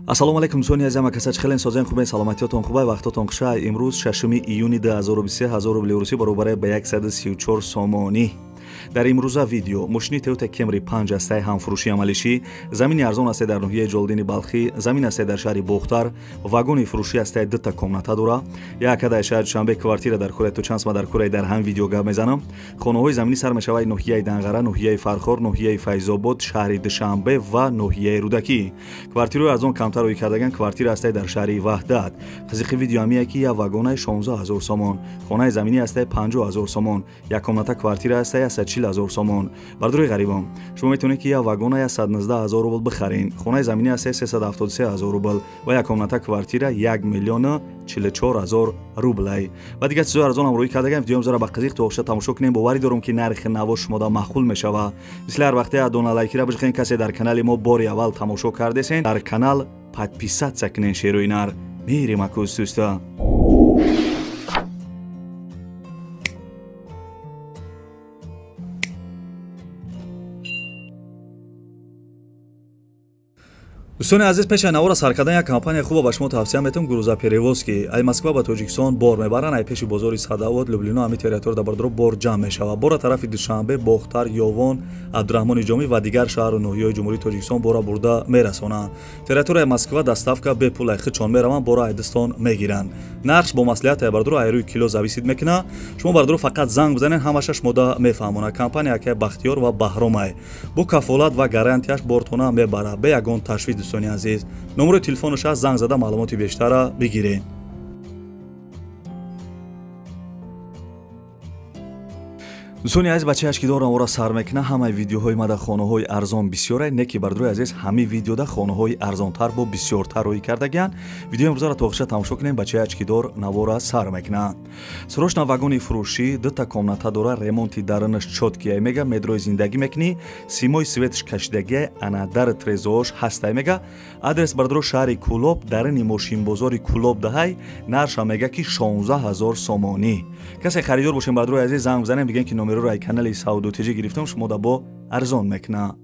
Ассалому алайкум дӯстони азиз, ҳама каса чӣ хелен созен хубен, саломатиётон хубай, вақтотон хуша. Имрӯз 6 июни 2023 ҳазор рубли русӣ баробаре ба 134 сомонӣ. Дар имрӯза видео мошини Toyota Camry 5 астаи ҳамфурӯшӣ амалишӣ, замини арзон астаи дар ноҳияи Ҷолдини Балхӣ, замин астаи дар шаҳри Бохтар, вагони фурӯшӣ астаи дута комната дора, як дар шаҳри Душанбе квартира дар кураи то чанд сма дар кураи дар ҳам видео гап мезанам. Хонаҳои заминӣ сар мешавад ноҳияи Данғара, ноҳияи Фархор, ноҳияи Файзобод, шаҳри Душанбе ва ноҳияи Рӯдакӣ. Квартираҳои арзон камтар рӯй кардаган квартира астаи дар шаҳри Ваҳдат. Қизиқи видео ҳамие ки як вагонаи 16 ҳазор сомон, хонаи заминӣ астаи 50 ҳазор сомон, як комната квартира астаи 140 ҳазор сомон. Бардори ғарибон, шумо метавонед ки як вагона 119 ҳазор рубл бихаред. Хонаи заминӣ астаи 373 ҳазор рубл ва як комната квартира 1 миллион 44 ҳазор рублай. Ва дигар чизҳои арзон ҳам рӯй кардаган. Видеоам зара ба қизиқ то охиша тамошо кунем. Боварӣ дорам ки нархи наво шумода маъқул мешава. Мисли ҳар вақте дона лайкира бижихен. Касе дар канали мо бори аввал тамошо кардесен, дар канал подписаться кунен. Шерои нар мерим акӯз дӯста. Дӯстони азиз, пеш аз навора сар кардан як компания хуба ба шумо тавсия метавам, грузоперевозки. Ай Москва ба Тоҷикистон бор мебаранд, ай пеши бозори Садовод, Люблино, ҳами территория дар бардоро бор ҷамъ мешавад. Бора тарафи Душанбе, Бохтар, Ёвон, Абдураҳмони Ҷомӣ ва дигар шаҳру ноҳияҳои Ҷумҳурии Тоҷикистон бора бурда мерасонанд. Территорияи Москва доставка бепул, ай хичон мераванд, бора ай дастон мегиранд. Нархш бо маслиҳат ай бардоро ай рӯи кило зависит мекунад. Шумо бардоро фақат занг бизанед, ҳамаша шумода мефаҳмонад. Компания акай Бахтиёр ва Баҳромай бо кафолат ва гарантияш бортона мебарад, бе ягон ташвиш. Дӯстони азиз, номерои телефонаш аст, занг зада маълумоти бештара бигиред. Дӯстони азиз, бачааш ки дорам ора сар мекуна, ҳамаи видеоҳои ма дар хонаҳои арзон бисёре, не ки бардорои азиз, ҳамаи видеода хонаҳои арзонтар бо бисёртар рӯй кардагианд. Видеои имрӯзаро то охиша тамошо кунем. Бачааш ки дор навора сар мекуна. Срочно вагони фурӯшӣ, дута комната дора, ремонти дарунаш чёткия мега, медрои зиндагӣ мекунӣ, симои светш кашидагия, ана дар трезош ҳастай мега. Адрес бардоро шаҳри Кулоб, даруни мошинбозори Кулоб даҳай, нарша мега ки 16 ҳазор сомонӣ. Касе харидор бошем бардорои азиз, занг бизанем, бигем ки номероро ай канали Савдо ТЖ гирифтам, шумо да бо арзон мекуна.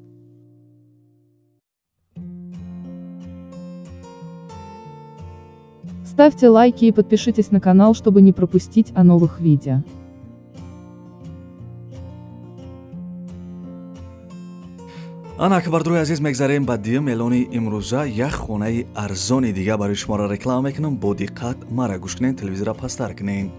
Ставьте лайки и подпишитесь на канал, чтобы не пропустить о новых видео. Ана бардорои азиз, мегзарем ба дуюм эълони имрӯза. Як хонаи арзони дига барои шуморо реклама мекунам. Бо диққат мара гӯш кунед, телевизора пасттар кунед.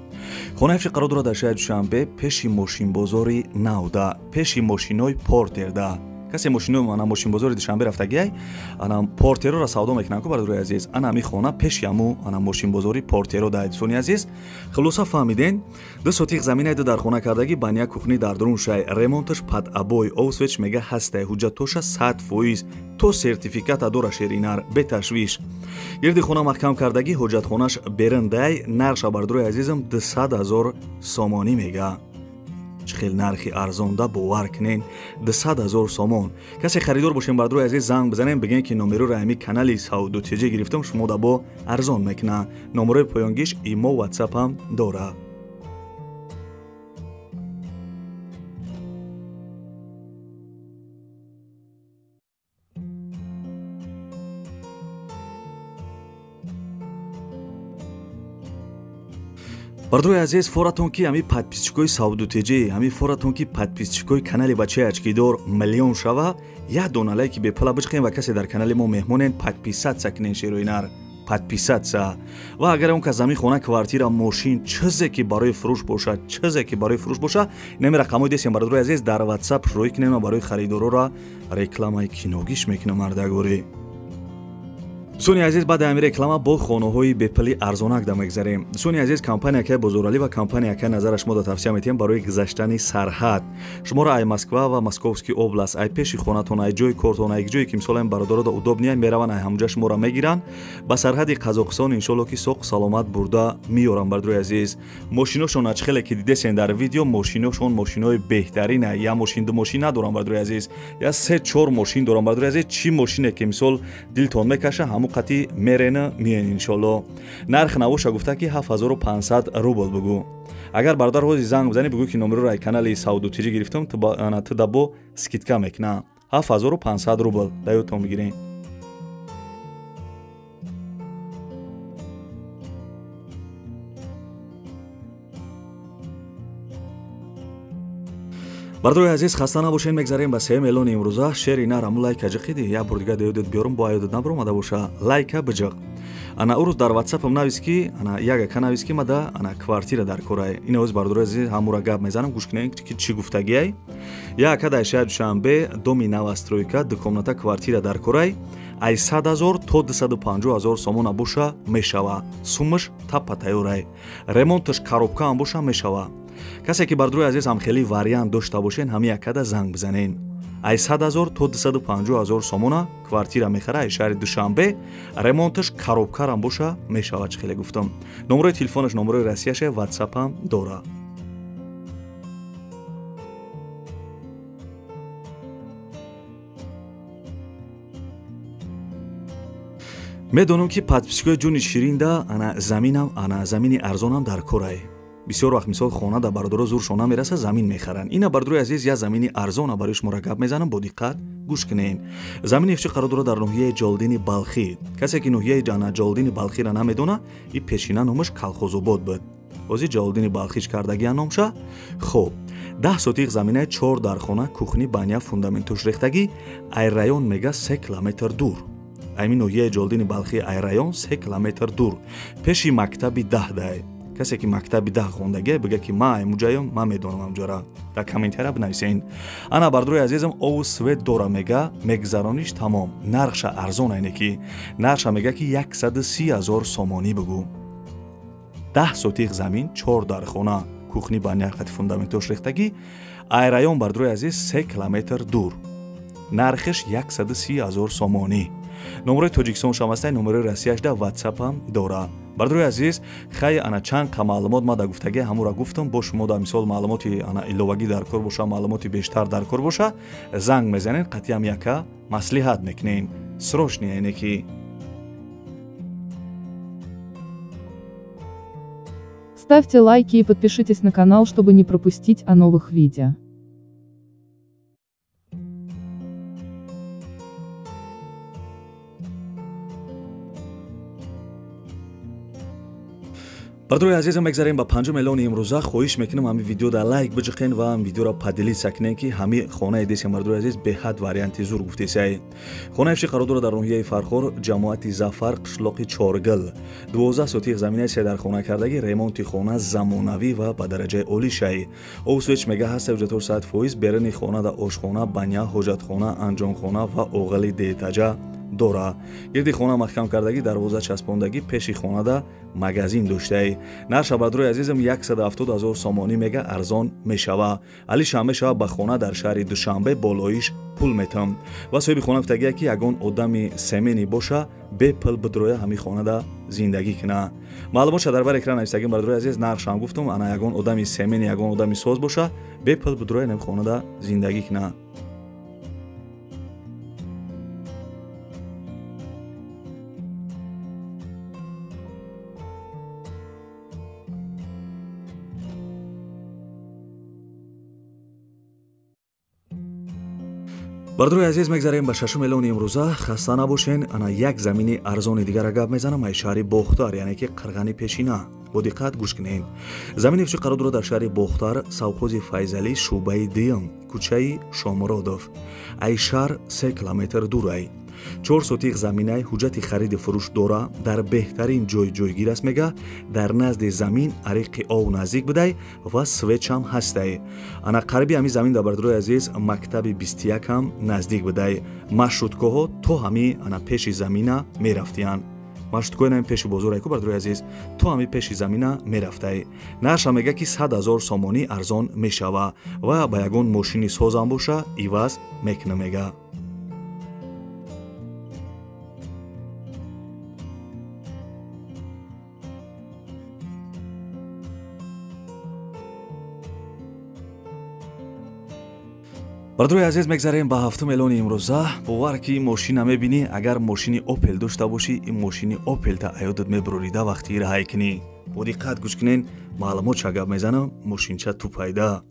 Хонаи фурӯшӣ қарор дорад дар шаҳри Душанбе, пеши мошинбозори Навда, пеши мошинои Портерда. Касе мошино ана мошинбозори Душанбе рафтагиай, ана Портероро савдо мекунанд ку бардорои азиз. Ана ҳами хона пеши ҳаму ана мошинбозори Портеро да. Дӯстони азиз, хулоса фаҳмиден, 2 сотиқ заминай ду дар хона кардагӣ, баня кухни дар дарун шай, ремонташ под обои, овсвеч мега ҳастай, ҳуҷҷатоша 100% то сертификата дора шеринар, беташвиш. Гирди хона маҳкам кардагӣ, ҳоҷатхонаш бериндай, нарша бардорои азизам 200 ҳазор сомонӣ мега. Чӣ хел нархи арзонда, бовар кунен, 200 ҳазор сомон. Касе харидор бошем бардорои азиз, занг бизанем, бигем ки номероро ҳами канали Савдо ТЖ гирифтам, шумо да бо арзон мекуна. Номерои поёнгиш имо, ватсап ҳам дора. Бардорои азиз, форатон ки ҳами подписчикои Савдо ТЖ, ҳами форатон ки подписчикои канали бачаи ачкидор миллион шава, як дона лайки бепула бичиқем ва касе дар канали мо меҳмонен, подписаться кунен, шерои нар, подписаться. Ва агар он кас замин, хона, квартира, мошин, чизе ки барои фурӯш бошад, чизе ки барои фурӯш бошад, инами рақамҳои дестем бардорои азиз, дар ватсап рӯй кунем ва барои харидорора рекламаи киногиш мекунам мардагорӣ. Дӯстони азиз, баъди ҳамин реклама бо хонаҳои бепули арзонак да мегзарем. Дӯстони азиз, компания акай Бозоралӣ ва компания акай Назара шумо да тавсия метиҳем барои гузаштани сарҳад. Шуморо ай Москва ва Московский област, ай пеши хонатон, ай ҷои кортон, ай ҷое ки мисол айн бародаро да удобния мераванд, ай ҳамҷа шуморо мегиранд ба сарҳади Қазоқистон, иншолло ки соқ саломат бурда меёранд. Бардорои азиз, мошиношон ач хеле ки дидесен дар видео, мошиношон мошинои беҳтарина. Я мошин, ду мошин надорам бардорои азиз, я 3-4 мошин дорам бардорои азиз. Чӣ мошине ки мисол дилтон мекаша, ҳаму қати мерена миен иншолло. Нарх навоша гуфта ки 7500 рубл бугу. Агар бародар ҳози занг бизанӣ, бугӯ ки номероро ай канали Савдо ТЖ гирифтам, ту да бо скидка мекуна. 7500 рубл даётон бигирен. Бардорои азиз, хаста набошед, мегзарем ба сеюм эълони имрӯза. Шери нараму лайка ҷиқиди, як бор дига деёдет биёрум, бо аёдет набаромада боша, лайка биҷиқ. Ана ӯ рӯз дар ватсапам навис ки ана як ака навис ки мада ана квартира дар корай. Ин оз бардорои азиз ҳамура гап мезанам, гӯш кунед ки чӣ гуфтагиай. Як ака дар шаҳри Душанбе доми новостройка дукомната квартира дар корай, ай 100 000 то 250 000 сомона боша мешава. Суммаш таппа тайёрай. Ремонташ коробкаам боша мешава. Касе ки бардорои азиз ҳам хеле вариант дошта бошен, ҳами якада занг бизанен. Ай 100 000 то 250 000 сомона квартира мехара ай шаҳри Душанбе, ремонташ коробкарам боша мешава, чӣ хеле гуфтам. Номерои телефонаш номерои Россияше, ватсапам дора. Медонам ки подписчикои ҷони ширинда ана заминам, ана замини арзонам дар корай. Бисёр вақт мисол хона да бардоро зуршон намераса, замин мехаранд. Ина бардорои азиз я замини арзона барои шуморо гап мезанам, бо диққат гӯш кунед. Замини ифчи қарор дорад дар ноҳияи Ҷолдини Балхӣ. Касе ки ноҳияи Ҷолдини Балхиро намедона, и пешина номаш Калхозобод буд. Ҳозир Ҷолдини Балхиш кардагия номша. Хоб, 10 сотиқ заминаи 4 дархона, кухни, баня, фундаментуш рехтагӣ, ай район мега 3 километр дур. Айми ноҳияи Ҷолдини Балхӣ ай район 3 километр дур. Пеши мактаби 10 дай. Касе ки мактаби 10 хондагия бига ки ма аймуҷаём, ман медонам амҷара. Дар комментария бинависен. Ана бардорои азизам, ову свет дора мега, мегзарониш тамом. Нархша арзон айне ки нархша мега ки 130 000 сомонӣ бугу. 10 сотиқ замин, 4 дархона, кухни баня қати фундаментош рехтагӣ, ай район бардорои азиз 3 километр дур. Нархиш 130 000 сомонӣ. Номерои Тоҷикистон шамастай, номерои Россияш да ватсапам дора. Бардорои азиз, хай ана чанд қа маълумот ма да гуфтагӣ ҳамура гуфтам, бо шумо да мисол маълумоти ана иловагӣ дар кор боша, маълумоти бештар дар кор боша, занг мезанед, қатъиам яка маслиҳат мекунед. Срочно яъне ки. Ставьте лайки и подпишитесь на канал, чтобы не пропустить о новых видео. Бардорои азизам, мегзарем ба панҷум эълони имрӯза. Хоҳиш мекунам ҳамин видеода лайк биҷиқен ва ҳам видеоро поделиться кунен, ки ҳамин хонаи десем бардорои азиз беҳад варианти зур гуфтесай. Хонаи ифши қарор дорад дар ноҳияи Фархор, ҷамоати Зафар, қишлоқи Чоргил. 12 сотиқ заминаи се дар хона кардагӣ, ремонти хона замонавӣ ва ба дараҷаи олӣ шай. Овсвеч мега ҳаст 74%, беруни хона да ошхона, баня, ҳоҷатхона, анҷомхона ва оғили деэтаҷа дора. Гирди хона маҳкам кардагӣ, дарвоза часпондагӣ, пеши хонада магазин доштаи. Нарша бардорои азизам 170 000 сомонӣ мега арзон мешава. Алиша мешава ба хона дар шаҳри Душанбе болоиш пул метам. Ва соҳиби хона гуфтагия ки ягон одами семени боша, бепул бидроя ҳамин хонада зиндагӣ куна. Маълумотша дар бар экран нависагим бардорои азиз, нархшам гуфтум, ана ягон одами семени, ягон одами соз боша, бепул бидроя ҳамин хонада зиндагӣ куна. Бардорои азиз, мегзарем ба шашум эълони имрӯза. Хаста набошен, ана як замини арзони дигара гап мезанам ай шаҳри Бохтар, яъне ки Қирғани пешина. Бо диққат гӯш кунед. Замини ифши қарор дорад дар шаҳри Бохтар, совхози Файзалӣ, шӯъбаи дуюм, кӯчаи Шомуродов. Ай шаҳр 3 километр дурай. 4 сотиқ заминаи ҳуҷҷати хариди фурӯш дора, дар беҳтарин ҷой ҷойгир аст мега, дар назди замин ариқи ов наздик будай ва свечам ҳастай. Ана қариби ҳамин замин дар бардорои азиз мактаби 21 ҳам наздик будай. Маршруткаҳо то ҳами ана пеши замина мерафтиянд. Маршруткаҳои нами пеши бозор айку бардорои азиз, то ҳами пеши замина мерафтай. Нарша мега ки 100 000 сомонӣ арзон мешава ва ба ягон мошини созам боша иваз мекуна мега. Бардорои азиз, мегзарем ба ҳафтум эълони имрӯза. Бовар ки мошина мебинӣ, агар мошини Опел дошта бошӣ, ин мошини Опелта аёдат мебурорида вақти раҳай кунӣ. Бо диққат гӯш кунен, маълумот ча гап мезанам, мошинча ту пайда.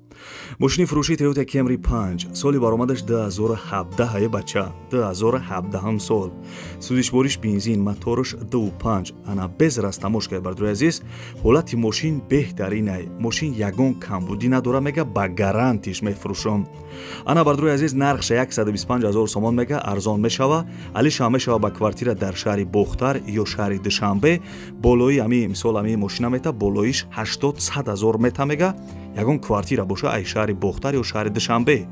Мошини фурӯши Toyota Camry 5, соли баромадаш 2017, бача, 2017 сол. Сӯзишвориш бензин, мотораш 2.5. Ана без растаможка, бардорои азиз. Ҳолати мошин беҳтаринай. Мошин ягон камбудӣ надора, мега, ба гарантиш мефурӯшам. Ана бардорои азиз, нархша 125 000 сомон мега, арзон мешава. Алиша мешава ба квартира дар шаҳри Бохтар ё шаҳри Душанбе. Болои ами мисол ами мошина мета болоиш 80-100 000 мета мега. Ягон квартира боша ай шаҳри Бохтар ё шаҳри Душанбе.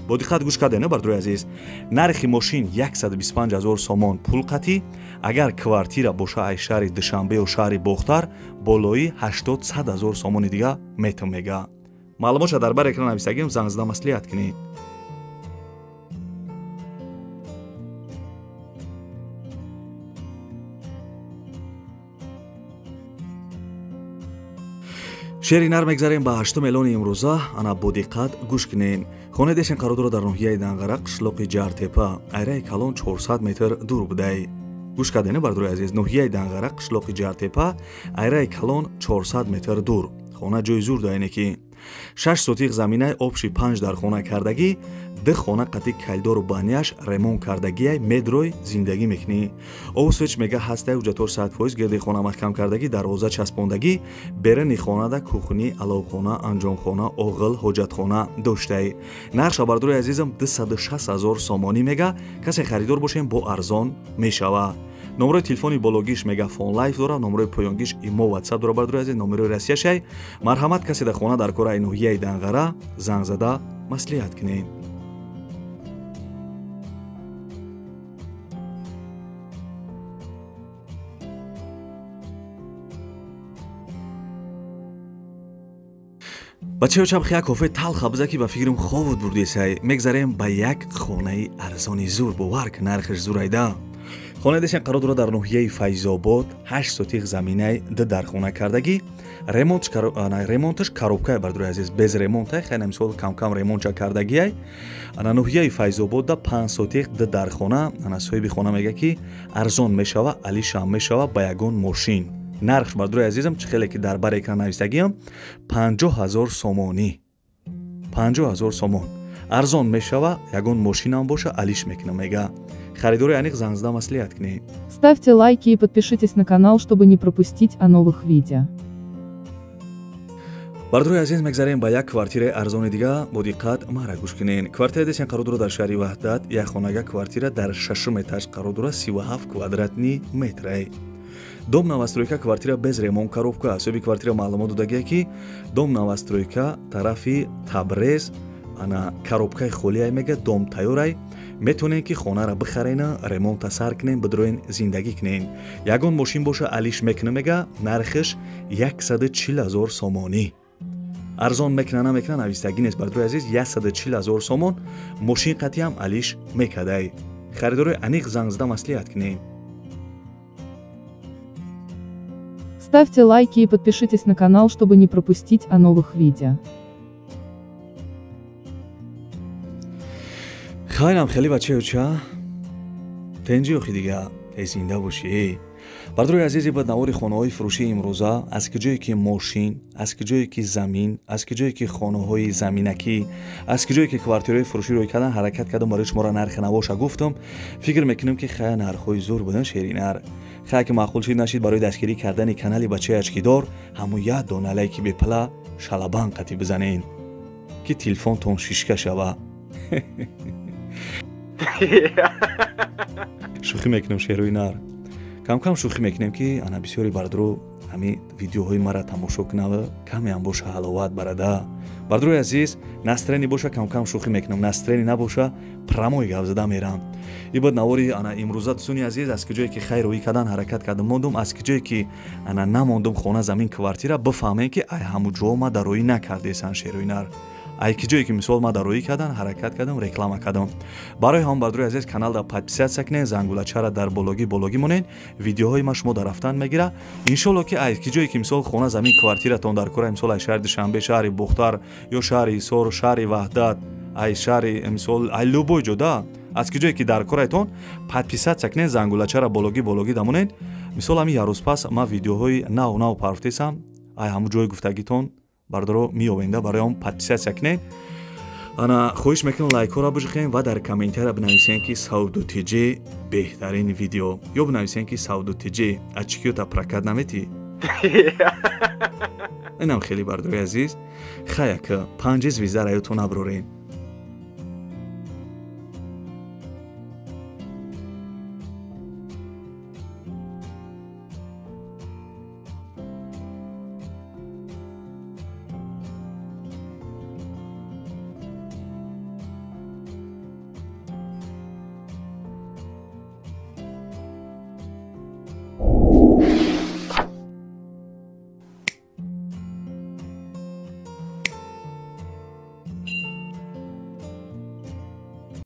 Бо диққат гӯш кардем, бардорои азиз. Нархи мошин 125 000 сомон пул қатӣ. Агар квартира боша ай шаҳри Душанбе ё шаҳри Бохтар, болои 80-100 000 сомони дига метам мега. Маълумотша дар бар экран нависагим, занг зада маслиҳат кунед. Шери нар мегзарем ба 8 эълони имрӯза. Ана бо диққат гӯш кунед. Хонаи дешин қарор дорад дар ноҳияи Данғара, қишлоқи Ҷартепа, айраи калон 400 метр дур будай. Гӯш кардем, бардорои азиз, ноҳияи Данғара, қишлоқи Ҷартепа, айраи калон 400 метр дур. Хона ҷои зур даине ки 6 сотиқ заминаи обши 5 дар хона кардагӣ, 2 хона қатӣ калидору баняш ремонт кардагиай, медрой зиндагӣ мекунӣ. Обсвеч мега ҳастай, ҳуҷҷатҳо 100%, гирди хона маҳкам кардагӣ, дарвоза часпондагӣ, берани хонада кухни, аловхона, анҷомхона, оғил, ҳоҷатхона доштай. Нархша бардорои азизам 260 000 сомонӣ мега, касе харидор бошем бо арзон мешава. Номерои телефони бологиш Мегафон Лайф дора, номерои поёнгиш Имо WhatsApp дора, бардорои азиз, номерои Россияшай. Марҳамат, касе дар хона дар кораи ноҳияи Данғара, занг зада маслиҳат кунед. Бачаё чабхи як кофе талха биза ки ба фикрам хобут бурдесай. Мегзарем ба як хонаи арзони зур, бовар ки нархаш зурайда. Хонаи дешин қарор дорад дар ноҳияи Файзобод, 8 сотиқ заминаи 2 дар хона кардагӣ. Ремонташ коробкае, бардорои азиз, без ремонтай, хайна мисол камкам ремонтча кардагиай. Ана ноҳияи Файзободда 5 сотиқ 2 дар хона. Ана соҳиби хона мега ки арзон мешава, алишам мешава ба ягон мошин. Нархш бардорои азизам, чӣ хеле ки дар бар экран навистагиам, 50 000 сомонӣ. 50 000 сомон. Арзон мешава, ягон мошинам боша, алиш мекунам мега. Харидори аниқ занг зада маслиҳат кунед. Ставьте лайки и подпишитесь на канал, чтобы не пропустить о новых видео. Бардорои азиз, мегзарем ба як квартираи арзони дига. Бо диққат мара гӯш кунед. Квартираи десен қарор дорад дар шаҳри Ваҳдат, як хонага квартира дар 6 этаж қарор дорад, 37 квадратни метрай. Дом новостройка, квартира без ремонт, коробка. Соҳиби квартира маълумот додагия ки дом новостройка тарафи Табрез, ана коробкаи холиай мега, дом тайёрай. Метавонем ки хонара бихарена, ремонта сар кунем, бидроен зиндагӣ кунем. Ягон мошин боша алиш мекунем мега, нархаш 140 000 сомонӣ. Арзон мекуна намекуна навистагӣ нест, бардорои азиз, 140 000 сомон мошин қатиам алиш мекадай. Харидорои аниқ занг зада маслиҳат кунем. Ставьте лайки и подпишитесь на канал, чтобы не пропустить о новых видео. Хайрам хеле бачаюча. Тенҷи охи дига, эй зинда бошӣ, эй. Бардорои азизи, ба навори хонаҳои фурӯшии имрӯза, аз куҷое ки мошин, аз куҷое ки замин, аз куҷое ки хонаҳои заминакӣ, аз куҷое ки квартираҳои фурӯшӣ рӯй кардан, ҳаракат кардам барои шуморо нархи навоша гуфтам. Фикр мекунам ки хая нархҳои зур будан, шеринар. Хая ки маъқул шид нашид, барои дастгирӣ кардани канали бачаи очкидор ҳамун як дона лайки бепала шалабан қатӣ бизанед, ки телефонтон шишка шава. Шӯхӣ мекунам, шерои нар. Камкам шӯхӣ мекунем ки ана бисёри бардоро ҳами видеоҳои мара тамошо кунава, камеам боша ҳаловат барада. Бардорои азиз, настроени боша камкам шӯхӣ мекунам, настроени набоша прамои гап зада мерам. Ибад навори ана имрӯза, дӯстони азиз, аз куҷое ки хайр рӯӣ кардан ҳаракат кардам мондум, аз куҷое ки ана намондум хона, замин, квартира, бифаҳмем ки ай ҳамун ҷо ма дароӣ накардесан, шерои нар. Ай ки ҷое ки мисол ма дароӣ кардан, ҳаракат кардам, реклама кардам. Барои ҳам бардорои азиз, каналда подписаться кунед, зангулачара дар бологӣ монед, видеоҳои ма шумо дар рафтан мегира. Иншолло ки ай ки ҷое ки мисол хона, замин, квартиратон дар кора, мисол ай шаҳри Душанбе, шаҳри Бохтар ё шаҳри Ҳисор, шаҳри Ваҳдат, ай шаҳри мисол ай любой ҷода, аз ки ҷое ки дар кораетон подписаться кунед, зангулачара бологӣ дамонед. Мисол ҳамин ярӯз пас ма видеоҳои нав нав парфтесам, ай ҳамун ҷои гуфтагитон Бардоро, меёвенда, барои он подписаться кунед. Ана, хоҳиш мекунам, лайкҳоро бижихем ва дар комментария бинависем, ки Савду ТЖ беҳтарин видео, ё бинависем, ки Савду ТЖ очки ёта прокат наметӣ. Инам хеле, бардори азиз. Хаяк, панҷи звезда ра ётон наброрем.